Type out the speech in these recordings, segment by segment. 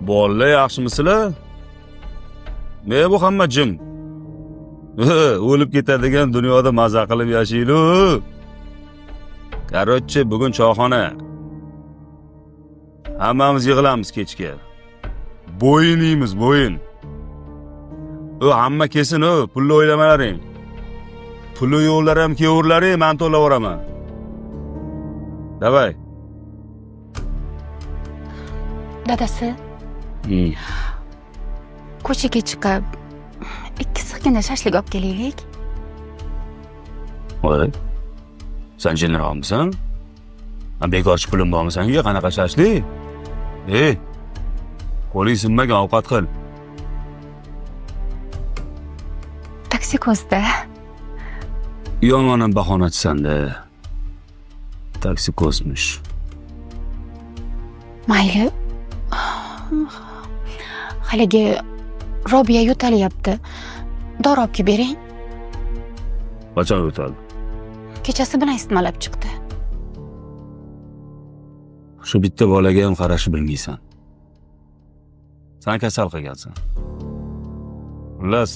Bolalar yaxshimisizlar? Ne bu hamma jim? O'lib ketadigan dunyoda maza qilib yashaylik. Короче, bugun choyxona. Hammamiz yig'ilamiz kechga. Bo'yin yeymiz, bo'yin. U hamma kelsin, u pulni o'ylamalaring. Puli yo'qlar ham kelaverlaring, men to'lab yuboraman. Давай. Dadasi, ko'chaga chiqib ikki sixgina shashlik olib kelaylik. Voy. Sen jinniroqmisan? Bekorchi pulim bormi senga? Qanaqa shashlik? Ey, qo'ling sinmagan, ovqat qil. Taksikozda. Yomonam bahonachisan-da. Taksikozmish. Mayli. Haligi Robiya yo'talyapti. Dori olib kelib bering. Qachon yo'taldi? Kechasi bilan isitmalab chiqdi. Shu bitta bolaga ham qarashni bilmaysan. San kasal qilgansan. Xullas,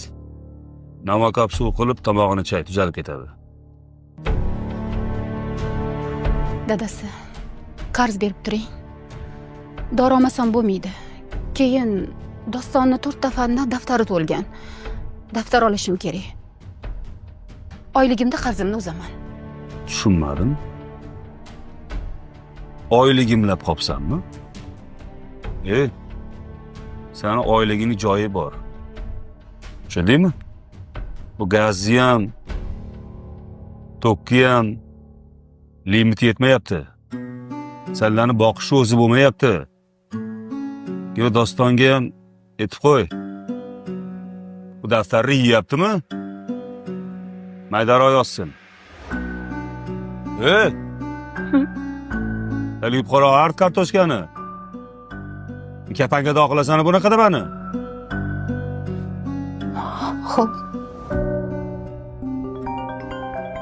namokab suv qilib tomog'ini chay, tuzalib ketadi. Dadasi, qarz berib turing. Dori olmasam bo'lmaydi. Keyin Dostonni 4 ta fandan daftari to'lgan. Daftar olishim kerak. Oyligimda qarzimni uzaman. Tushunmadim. Oyligimlab qopsanmi? Sani oyligingning joyi bor. Tushundingmi? Bu gazni ham, tokki ham limiti yetmayapti. Sanlarni boqishi o'zi bo'lmayapti. Yo Dostonga ham aytib qo'y. Bu daftarni yeyaptimi? Maydaroq yozsin. Ey! Hali yupqaroq art kartoshkani. Kapanga dog' qilasan bunaqa mani. Xo'p.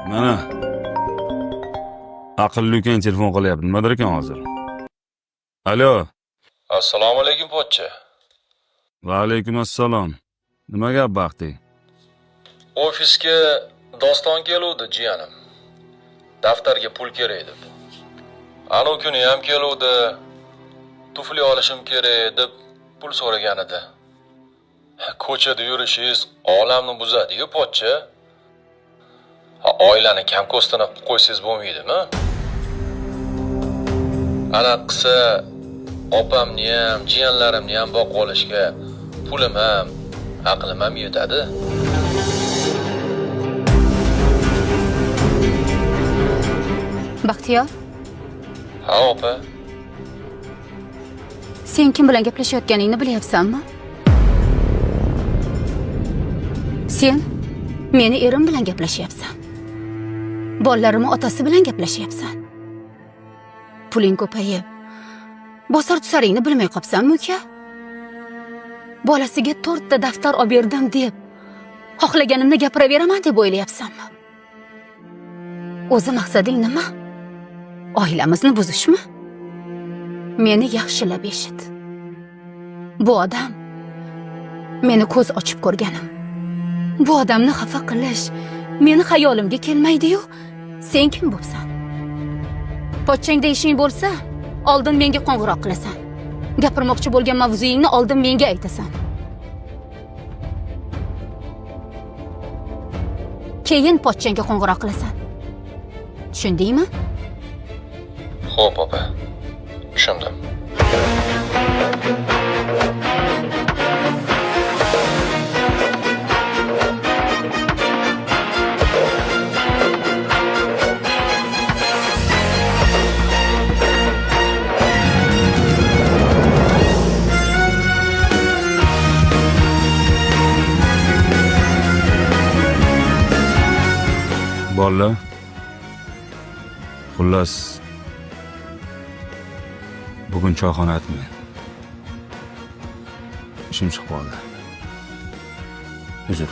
Mana. Aqlli ukang telefon qilyapti. Nimadir ekan hozir? Alo. Assalomu alaykum, pochcha. Va alaykum assalom. Nima gap, Baxti? Ofisga Doston keluvdi, jiyanim. Daftarga pul kerak deb. Anu kuni ham keluvdi. Tufli olishim kerak deb pul so'ragan edi. Ko'chada yurishingiz olamni buzadi-yu, pochcha. Ha, oilani kam ko'stini qilib qo'ysangiz bo'lmaydimi? Ana qilsa opamni ham, jiyanlarimni ham boqib olishga pulim ham, aqlim ham yetadi. Baxtiyor, Ha, opa. sen kim bilan gaplashayotganingni bilyapsanmi? Sen meni erim bilan gaplashyapsan. Bolalarimni otasi bilan gaplashyapsan. Puling ko'payib, bosar tusaringni bilmay qopsanmi, uka? Bolasiga 4 ta daftar olib berdim deb xohlaganimni gapiraveraman deb o'ylayapsanmi? O'zi maqsading nima? Oilamizni buzishmi? Meni yaxshilab eshit. Bu odam meni ko'z ochib ko'rganim. Bu odamni xafa qilish meni xayolimga kelmaydi-yu. Sen kim bo'psan? Pochchangda ishing bo'lsa, oldin menga qo'ng'iroq qilasan. Gapirmoqchi bo'lgan mavzuyingni oldin menga aytasan. Keyin pochchangga qo'ng'iroq qilasan. Tushundingmi? Xo'p, opa. Tushundim. Bolalar. Xullas, bugun choyxona aytmang. Ishim chiqib qoldi. Uzr.